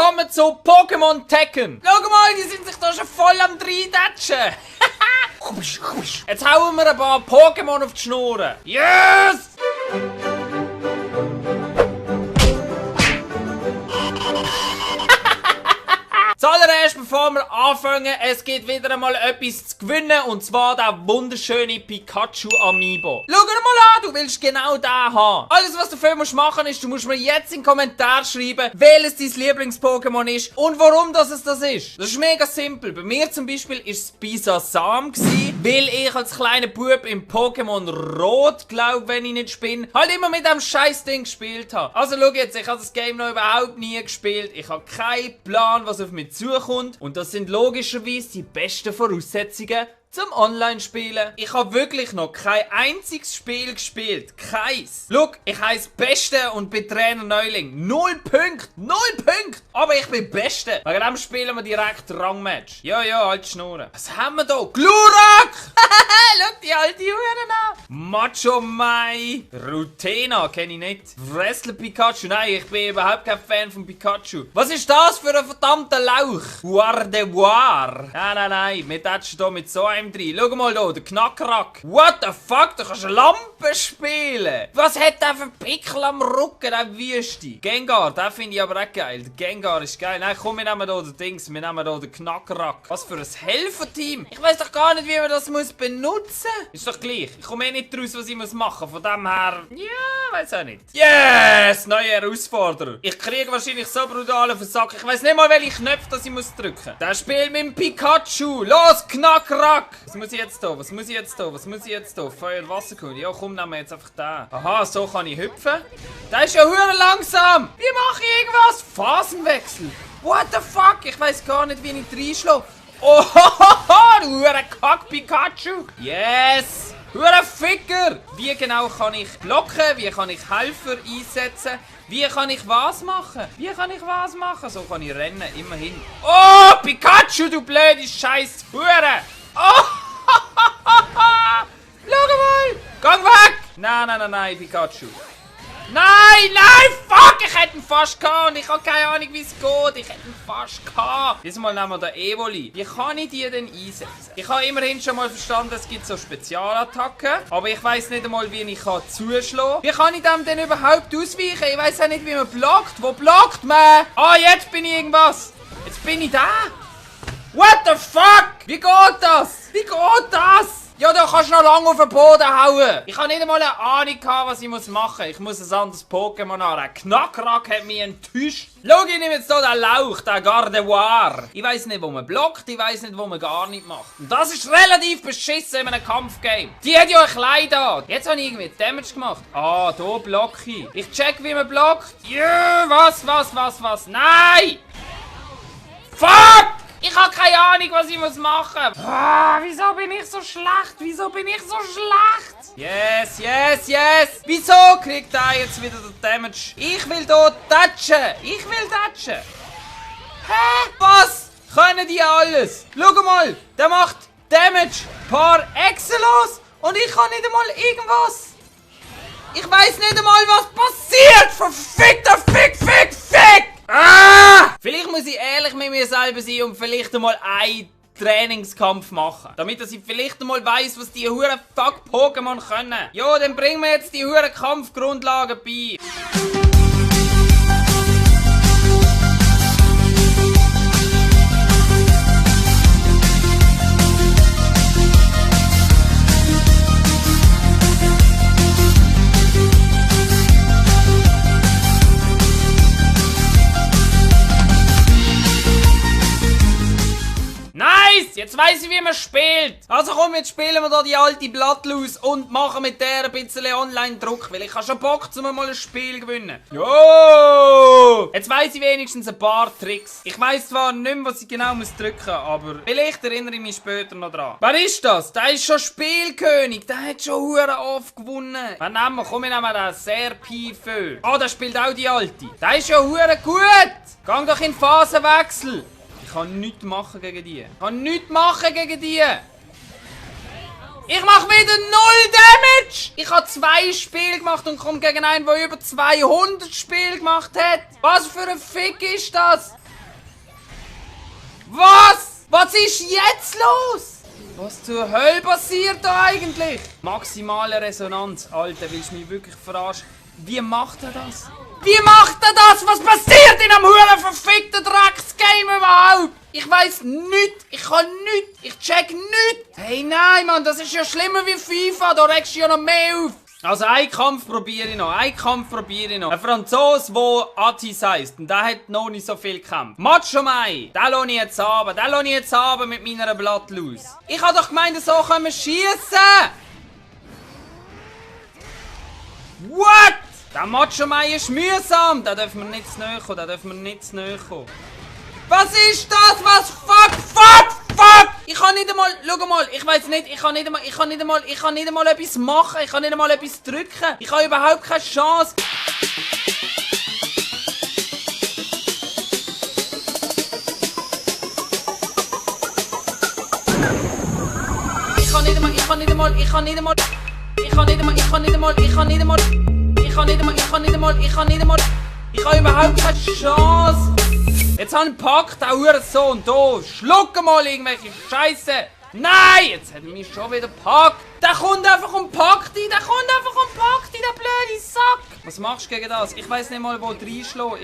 willkommen zu Pokémon Tekken. Schau mal, die sind sich da schon voll am Dreidatschen. Jetzt hauen wir ein paar Pokémon auf die Schnur. Yes! Zuallererst, bevor wir anfangen, es gibt wieder einmal etwas zu gewinnen, und zwar der wunderschöne Pikachu Amiibo. Schau dir mal an, du willst genau den haben. Alles, was du dafür machen musst, ist, du musst mir jetzt in den Kommentar schreiben, welches dein Lieblings-Pokémon ist und warum das ist. Das ist mega simpel. Bei mir zum Beispiel war es Bisasam, weil ich als kleiner Bub im Pokémon Rot, glaube, wenn ich nicht spinne, halt immer mit dem scheiß Ding gespielt habe. Also schau jetzt, ich habe das Game noch überhaupt nie gespielt. Ich habe keinen Plan, was auf mich zukommt, und das sind logischerweise die besten Voraussetzungen zum Online-Spielen. Ich habe wirklich noch kein einziges Spiel gespielt. Keins. Schau, ich heiße Beste und bin Trainer Neuling. 0 Punkte. 0 Punkte. Aber ich bin Beste. Wegen dem spielen wir direkt Rangmatch. Ja, halt die Schnurren. Was haben wir da? Glurak! Schau die alte Huren an. Macho Mai. Rutena kenne ich nicht. Wrestler Pikachu. Nein, ich bin überhaupt kein Fan von Pikachu. Was ist das für ein verdammter Lauch? War. Nein. Wir touchen hier mit so einem drin. Schau mal hier, der Knackrack. What the fuck? Du kannst Lampen spielen. Was hat der für Pickel am Rücken, der Wüste? Gengar, den finde ich aber auch geil. Der Gengar ist geil. Nein, komm, wir nehmen hier den Dings. Wir nehmen hier den Knackrack. Was für ein Helferteam. Ich weiß doch gar nicht, wie man das benutzen muss. Ist doch gleich. Ich komme eh nicht raus, was ich machen muss. Von dem her... Ja, weiß auch nicht. Yes! Neue Herausforderer. Ich kriege wahrscheinlich so brutale Versack. Ich weiß nicht mal, welche Knöpfe das ich drücken muss. Der spielt mit dem Pikachu. Los, Knackrack! Was muss ich jetzt hier? Feuer und Wasserkugel. Ja, komm, nehmen wir jetzt einfach den. Aha, so kann ich hüpfen. Der ist ja hure langsam. Wie mache ich irgendwas? Phasenwechsel. What the fuck? Ich weiß gar nicht, wie ich reinschlage. Oh, du hure Kack Pikachu. Yes. Hure Ficker. Wie genau kann ich blocken? Wie kann ich Helfer einsetzen? Wie kann ich was machen? So kann ich rennen, immerhin. Oh, Pikachu, du blöde scheiß Hure. Oh! Schau mal! Gang weg! Nein, Pikachu. Nein! Fuck! Ich hätte ihn fast gehabt und ich habe keine Ahnung, wie es geht. Ich hätte ihn fast gehabt. Diesmal nehmen wir den Evoli. Wie kann ich die denn einsetzen? Ich habe immerhin schon mal verstanden, es gibt so Spezialattacken. Aber ich weiss nicht einmal, wie ich zuschlagen kann. Wie kann ich dem denn überhaupt ausweichen? Ich weiss auch nicht, wie man blockt. Wo blockt man? Ah, jetzt bin ich irgendwas. Jetzt bin ich da. What the fuck? Wie geht das? Ja, da kannst du noch lange auf den Boden hauen. Ich habe nicht einmal eine Ahnung gehabt, was ich machen muss. Ich muss ein anderes Pokémon haben. Der Knackrack hat mich enttäuscht. Schau, ich nehme jetzt hier den Lauch, den Gardevoir. Ich weiss nicht, wo man blockt, ich weiss nicht, wo man gar nicht macht. Und das ist relativ beschissen in einem Kampfgame. Die hat ja ein Kleid an. Jetzt habe ich irgendwie Damage gemacht. Ah, hier blocke ich. Ich check, wie man blockt. Ja, was? Nein! Fuck! Ich habe keine Ahnung, was ich machen muss. Ah, wieso bin ich so schlecht? Yes! Wieso kriegt er jetzt wieder den Damage? Ich will hier touchen. Hä? Was? Können die alles? Schau mal, der macht Damage par excellence und ich kann nicht einmal irgendwas. Ich weiß nicht einmal, was passiert. Verfickter Fick! Ah! Vielleicht muss ich ehrlich mit mir selber sein und vielleicht einmal einen Trainingskampf machen. Damit ich vielleicht einmal weiss, was die huren Fuck-Pokémon können. Ja, dann bringen wir jetzt die huren Kampfgrundlagen bei. Jetzt weiss ich, wie man spielt. Also komm, jetzt spielen wir hier die alte Bloodlust und machen mit der ein bisschen Online-Druck, weil ich habe schon Bock, um mal ein Spiel zu gewinnen. Jo! Jetzt weiss ich wenigstens ein paar Tricks. Ich weiss zwar nicht mehr, was ich genau drücken muss, aber vielleicht erinnere ich mich später noch dran. Wer ist das? Der ist schon Spielkönig. Der hat schon hure oft gewonnen. Wen nehmen wir? Komm, wir nehmen den Serpifö. Ah, der spielt auch die alte. Der ist ja hure gut. Gang doch in Phasenwechsel. Ich kann nichts machen gegen die. Ich mache wieder 0 Damage. Ich habe 2 Spiele gemacht und komme gegen einen, der über 200 Spiele gemacht hat. Was für ein Fick ist das? Was? Was ist jetzt los? Was zur Hölle passiert da eigentlich? Maximale Resonanz. Alter, willst du mich wirklich verarschen? Wie macht er das? Wie macht er das? Was passiert in einem huren verfickten Drecksgame überhaupt? Ich weiss nichts. Ich kann nichts. Ich check nichts. Hey, nein, Mann, das ist ja schlimmer wie FIFA. Da regst du ja noch mehr auf. Also, einen Kampf probiere ich noch. Ein Franzose, der Atis heisst. Und der hat noch nicht so viel gekämpft. Macho Mai. Den lasse ich jetzt runter. Den lasse ich jetzt runter mit meiner Bloodlose. Ich habe doch gemeint, so können wir schiessen. What? Der Macho Mai ist mühsam. Da dürfen wir nicht zu nahe kommen. Was ist das? Was? Fuck! Ich kann nicht einmal, schau mal, ich weiß nicht, ich kann nicht einmal etwas machen. Ich kann nicht einmal etwas drücken. Ich habe überhaupt keine Chance. Ich kann nicht einmal. Ich habe überhaupt keine Chance. Jetzt habe ich einen Pakt, der Hurensohn. Da, schluck mal irgendwelche Scheiße. Nein, jetzt hat er mich schon wieder gepackt. Der kommt einfach um Pakt ein, der blöde Sack. Was machst du gegen das? Ich weiß nicht mal, wo reinschlagen.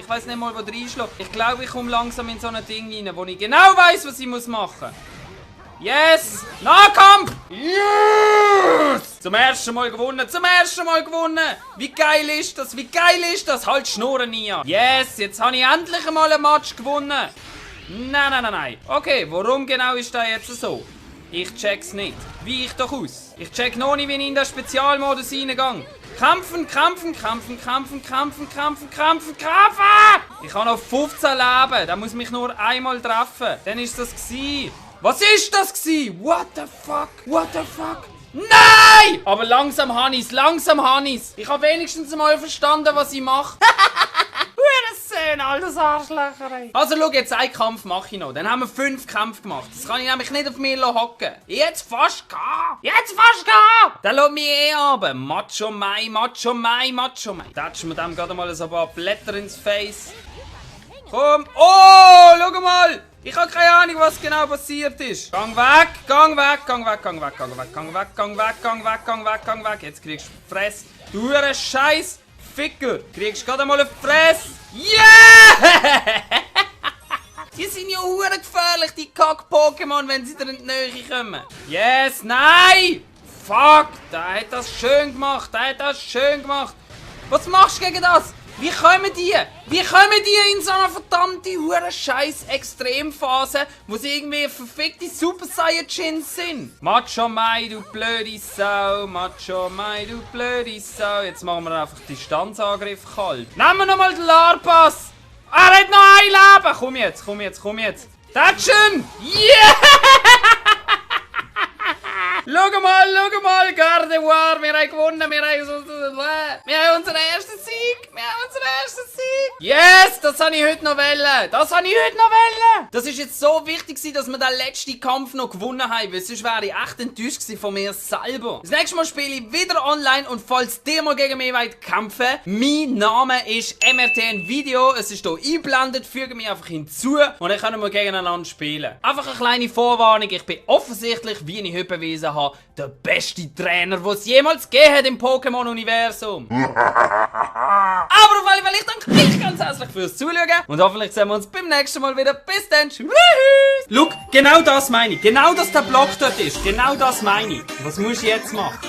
Ich glaube, ich komme langsam in so ein Ding rein, wo ich genau weiß, was ich machen muss. Yes! Nahkampf! Yes! Zum ersten Mal gewonnen! Wie geil ist das? Halt Schnurren nie an! Yes! Jetzt habe ich endlich einmal ein Match gewonnen! Nein. Okay, warum genau ist das jetzt so? Ich check's nicht. Wie ich doch aus? Ich check noch nicht, wie ich in den Spezialmodus reingehe. Kämpfen! Ich habe noch 15 Leben. Da muss mich nur einmal treffen. Dann ist das gewesen. Was ist das gewesen? What the fuck? Nein! Aber langsam Hannis. Ich habe wenigstens mal verstanden, was ich mache. Hurensohn, altes Arschlöcher. Also schau, jetzt einen Kampf mache ich noch. Dann haben wir 5 Kämpfe gemacht. Das kann ich nämlich nicht auf mir hocken. Jetzt fast gehen. Dann lass mich runter. Macho Mai. Tatschen wir dem gerade mal so ein paar Blätter ins Face. Komm. Oh, schau mal. Ich habe keine Ahnung, was genau passiert ist. Gang weg. Jetzt kriegst du Fress. Du scheiß Ficker. Kriegst gerade mal eine Fress. Yeah! Die sind ja hure gefährlich, die Kack-Pokémon, wenn sie dir in die Nähe kommen. Yes, nein! Fuck, der hat das schön gemacht. Was machst du gegen das? Wie kommen die in so eine verdammte hure scheiß Extremphase, wo sie irgendwie verfickte Super Saiyajins sind? Macho Mai, du blöde Sau. Jetzt machen wir einfach Distanzangriff kalt. Nehmen wir nochmal den Larpass. Er hat noch ein Leben. Komm jetzt. Tatschen! Yeah! Schau mal, Gardevoir, wir haben gewonnen, wir haben unseren ersten Sieg. Yes, das habe ich heute noch wollen. Das ist jetzt so wichtig, dass wir den letzten Kampf noch gewonnen haben, weil sonst wäre ich echt enttäuscht von mir selber. Das nächste Mal spiele ich wieder online und falls ihr mal gegen mich wollt kämpfen, mein Name ist MRTN Video, es ist hier eingeblendet, füge mich einfach hinzu und dann können wir gegeneinander spielen. Einfach eine kleine Vorwarnung, ich bin offensichtlich, wie ich heute bewiesen habe, der beste Trainer, den es jemals gegeben hat im Pokémon-Universum. Aber auf alle Fälle, ich danke euch ganz herzlich fürs Zuschauen und hoffentlich sehen wir uns beim nächsten Mal wieder. Bis dann, tschüss! Schau, genau das meine ich. Genau, dass der Block dort ist. Genau das meine ich. Was musst du jetzt machen?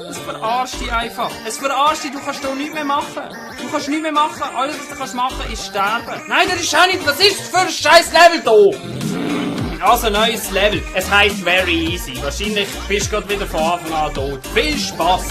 Es verarscht dich einfach. Du kannst doch nichts mehr machen. Alles, was du kannst machen, ist sterben. Nein, das ist auch nicht. Was ist das für ein scheiß Level hier? Also, neues Level. Es heisst very easy. Wahrscheinlich bist du gerade wieder von Anfang an tot. Viel Spaß!